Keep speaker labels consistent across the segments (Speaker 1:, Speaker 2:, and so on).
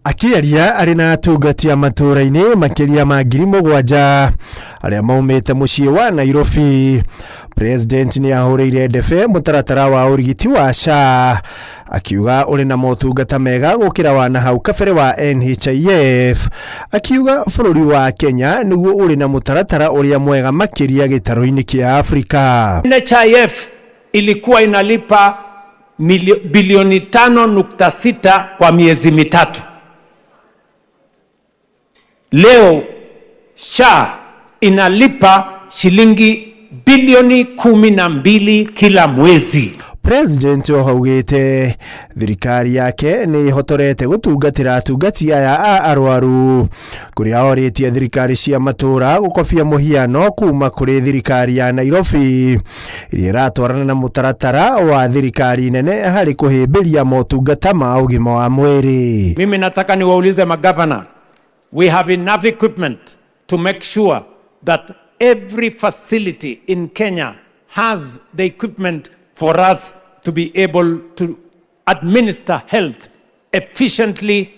Speaker 1: Akĩaria arĩ na atungati a matũũra-inĩ makĩria ma 7,000 arĩa maumĩte mũciĩ wa Nairobi, President nĩ ahũrĩire ndebe mũtaratara wa ũrigiti wa SHA akiuga ũrĩ na motungata mega gũkĩra wa na hau kabere wa NHIF, akiuga bũrũri wa Kenya nĩguo ũrĩ na mũtaratara ũrĩa mwega makĩria gĩtarũ-inĩ kĩa Afrika.
Speaker 2: NHIF ilikuwa inalipa bilioni 5.6 kwa miezi 3. Leo SHA inalipa shilingi bilioni 12 kila mwezi.
Speaker 1: President oho augĩte thirikari yake nĩ ĩhotorete gũtungatĩra atungati aya a arwaru kũrĩa orĩtie thirikari cia matũũra gũkobia mũhiano kuma kũrĩ thirikari ya Nairobi ĩrĩa ĩratwarana na mũtaratara wa thirikari nene harĩ kũhĩmbĩria motungata ma ũgima wa mwĩrĩ.
Speaker 2: Mimi nataka niwaulize magavana, we have enough equipment to make sure that every facility in Kenya has the equipment for us to be able to administer health efficiently,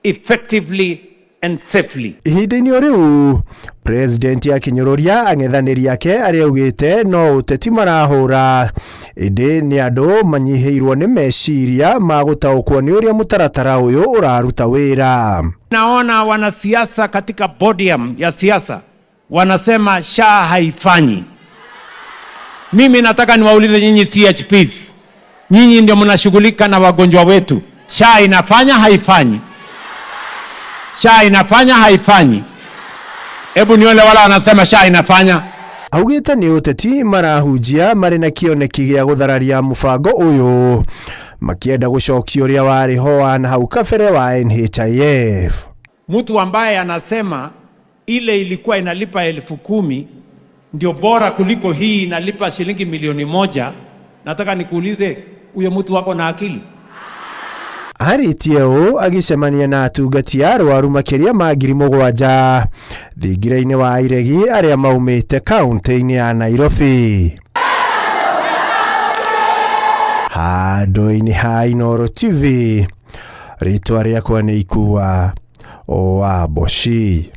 Speaker 2: effectively and safely.
Speaker 1: Ihinda-inĩ o rĩu President akĩnyũrũria ang'ethanĩri ake arĩa augĩte no ũteti marahũra ĩndĩ nĩ andũ manyihĩirwo nĩ meciria ma gũtaũkwo nĩ ũrĩa mũtaratara ũyũ ũraruta wĩra.
Speaker 2: Naona wanasiasa katika podium ya siasa wanasema SHA haifanyi. Mimi nataka niwaulize nyinyi CHPs, nyinyi ndio mnashughulika na wagonjwa wetu, SHA inafanya haifanyi? SHA inafanya haifanyi? Hebu nione wala wanasema SHA inafanya.
Speaker 1: Augĩte nĩ ũteti marahunjia marĩ na kĩoneki gĩa gũthararia mũbango ũyũ makĩenda gũcokia ũrĩa warĩ ho wa na hau kabere wa NHIF.
Speaker 2: Mtu ambaye anasema ile ilikuwa inalipa 10,000 ndio bora kuliko hii inalipa shilingi milioni 1, nataka nikuulize, huyo mtu wako na akili?
Speaker 1: Arĩtie ũũ agĩcemania na atungati a arwaru makĩria ma 7,000 thingira-inĩ wa Iregi arĩa maumĩte kaunti-inĩ ya Nairobi. Handũ-inĩ ha Inooro TV, rĩtwa rĩakwa nĩ Ikua wa Mboci.